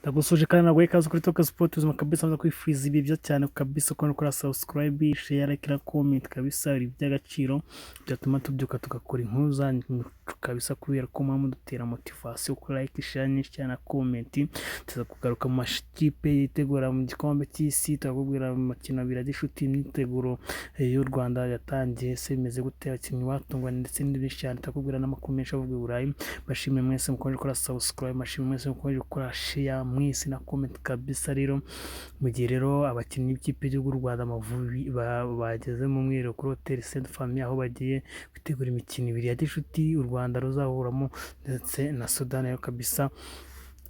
Ndagusuje kandi naguha ikaze kuri Toka Sport. Ubuzima kabisa, nza kwifuriza ibi byiza cyane kabisa, uko ukora subscribe, share, like na comment kabisa, iri by'agaciro byatuma tubyuka tugakora inkuru zanyu kabisa, kubera ko muba mudutera motivation kuri like, share nyinshi cyane na comment. Tuza kugaruka mu makipe yitegura mu gikombe cy'isi, turakubwira mu mikino abiri ya gishuti, imyiteguro y'u Rwanda yatangiye se bimeze gute, abakinnyi batunguranye ndetse n'ibindi byinshi cyane. Turakubwira n'amakuru menshi avuga i Burayi. Bashimire mwese mukomeje gukora subscribe, bashimire mwese mukomeje gukora share mwese na comment kabisa. Rero mu gihe rero abakinnyi b'ikipe y'igihugu y'u Rwanda Amavubi bageze mu mwiherero kuri Hotel Sainte Famille, aho bagiye kwitegura imikino ibiri ya gishuti u Rwanda ruzahuramo ndetse na Sudani yo kabisa,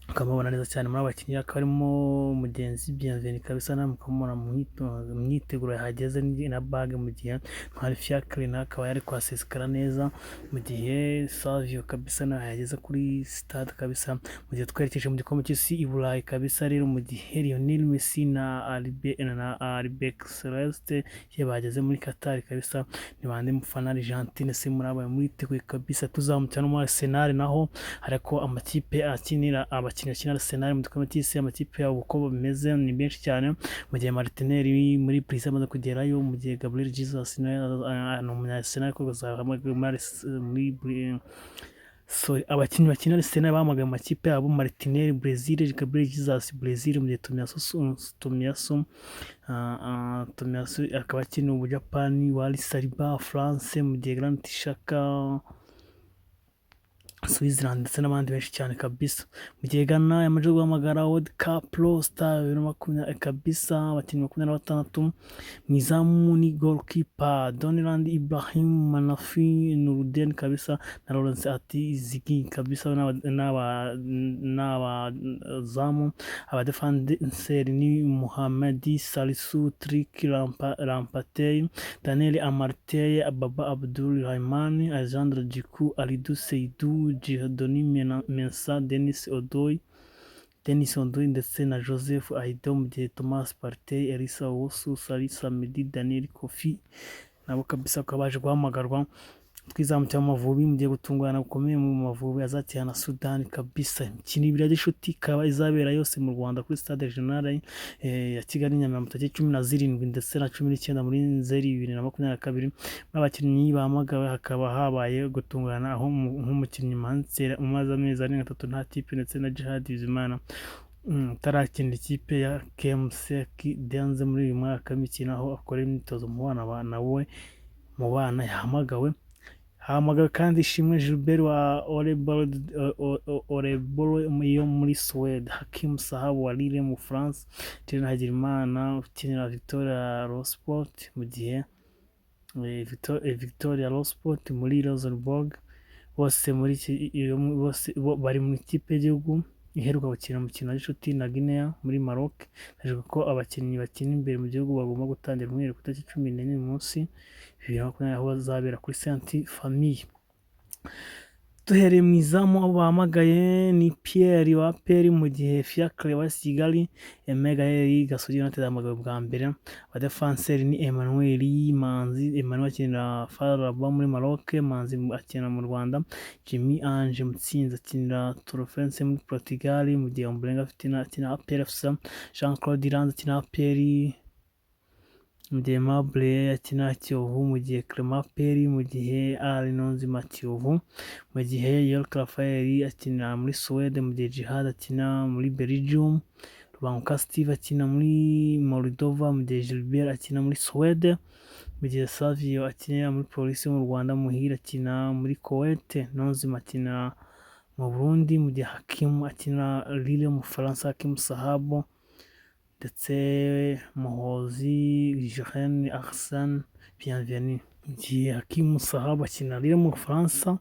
ukamubona neza cyane. Muri abakinnyi hakaba harimo Mugenzi Bienvenu kabisa, nawe mukamubona mu myiteguro yahageze na bag, mu gihe Ntwari Fiacre nawe akaba yari kwasesekara neza, mu gihe Savio kabisa nawe yageze kuri stade kabisa. Mu gihe twerekeje mu gikombe cy'isi i Burayi kabisa rero, mu gihe Lionel Messi na Albiceleste bageze muri Qatar kabisa, ni bande mufana Argentine se muri muriteguye kabisa? Tuzamukira no muri Arsenal, naho hariko amakipe akinira, abakinnyi bakina Arsenal mu gikombe cy'isi, amakipe yabo uko bimeze ni benshi cyane, mu gihe Martinelli muri Brazil amaze kugerayo, mu gihe Gabriel Jesus nawe ni umunya Arsenal ariko muri, sorry, abakinnyi bakina Arsenal bahamagaye amakipe yabo: Martinelli Brazil, Gabriel Jesus Brazil, mu gihe Tomiyasu akaba akina Ubuyapani, Wari Saliba France, mu gihe Granit Xhaka Switzerland ndetse n'abandi benshi cyane kabisa. Mu gihe Ghana yamaze guhamagara World Cup roster 2020 kabisa, abakinnyi 26. Mu izamu ni goalkeeper Donland Ibrahim Manafi Nurudeen kabisa na Lawrence Ati Zigi kabisa n'abazamu. Abadefanseri ni Muhammad Salisu, Tariq Lamptey, Daniel Amartey, Baba Abdul Rahman, Alexander Djiku, Alidu Seidu, Giordani Mensah, Denis Odoi ndetse na Joseph Aidoo, mu gihe Thomas Partey, Elisa Owusu, Salisa Medi, Daniel Kofi nabo kabisa bakaba baje guhamagarwa. Twizamukira mu Mavubi, mugiye gutungurana gukomeye mu Mavubi azakina na Sudani kabisa. Imikino ibiri ya gishuti ikaba izabera yose mu Rwanda kuri Stade Regional ya Kigali Nyamirambo, tariki 17 ndetse na 19 muri Nzeri 2022. Muri abakinnyi bahamagawe hakaba habaye gutungurana, aho nk'umukinnyi Mansera umaze amezi arenga 3 nta kipe, ndetse na Djihad Bizimana utarakinira ikipe ya KMC Denze muri uyu mwaka w'imikino, aho akora imyitozo mu bana, nawe mu bana yahamagawe. Hahamagawe kandi Ishimwe Gilbert wa Orebro yo muri Suwede, Hakim Sahabo wa Lille mu Bufaransa, Jeremy Hagenimana ukinira Victoria Rosport, mu gihe Victoria Rosport muri Rosenborg, bose muri bose bari mu ikipe y'igihugu iheruka gukina umukino wa gishuti na Guinea muri Maroc. Hejuru ko abakinnyi bakina imbere mu gihugu bagomba gutangira umwiherero ku itariki 14 uyu munsi 2020, aho bazabera kuri Sainte Famille. Duhereye mu izamu, abo bahamagaye ni Pierre wa APR, mu gihe Fiacre wa Kigali, Aime Gael Gasogi United ahamagawe bwa mbere. Abadefanseri ni Emmanuel Manzi, Emmanuel akinira FAR Rabat muri Maroc, Manzi akina mu Rwanda, Jimmy Ange Mutsinzi akinira Torreense muri Portugal, mu gihe Ombolenga akina APR FC, Jean Claude Iranzi akina APR, mu gihe Aimable akina Kiyovu, mu gihe Clement APR, mu gihe Ali Niyonzima Kiyovu, mu gihe York Rafael akinira muri Suwede, mu gihe Djihad akina muri Belgium, Rubanguka Steve akina muri Moldova, mu gihe Gilbert akina muri Suwede, mu gihe Savio akinira muri Polisi yo mu Rwanda, Muhire akina muri Kuwait, Niyonzima akina mu Burundi, mu gihe Hakim akina Lille mu Bufaransa, Hakim Sahabo ndetse Muhozi Jeanne Arsene Bienvenu. Mu gihe Hakim Sahabo akina Lille mu Bufaransa,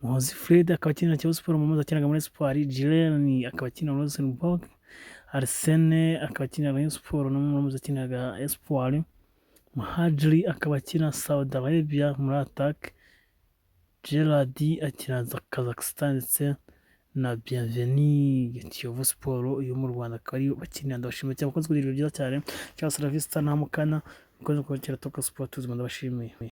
Muhozi Fred akaba akinira Kiyovu Sport, Mumaze akinaga muri Espoir, Jirene akaba akina Rosenborg, Arsene akaba akinira Rayon Sport no Mumaze akinaga Espoir, Muhadjiri akaba akina Saudi Arabia muri attaque, Gerard akina Kazakhstan ndetse na Bienvenu Kiyovu Sport yo mu Rwanda akaba ariyo bakinira. Ndabashimiye cyane, mukoze kugira ibihe byiza cyane. Ciao, Salavista nta mukana mukoze kwakira Toka Sport ubuzima, ndabashimiye.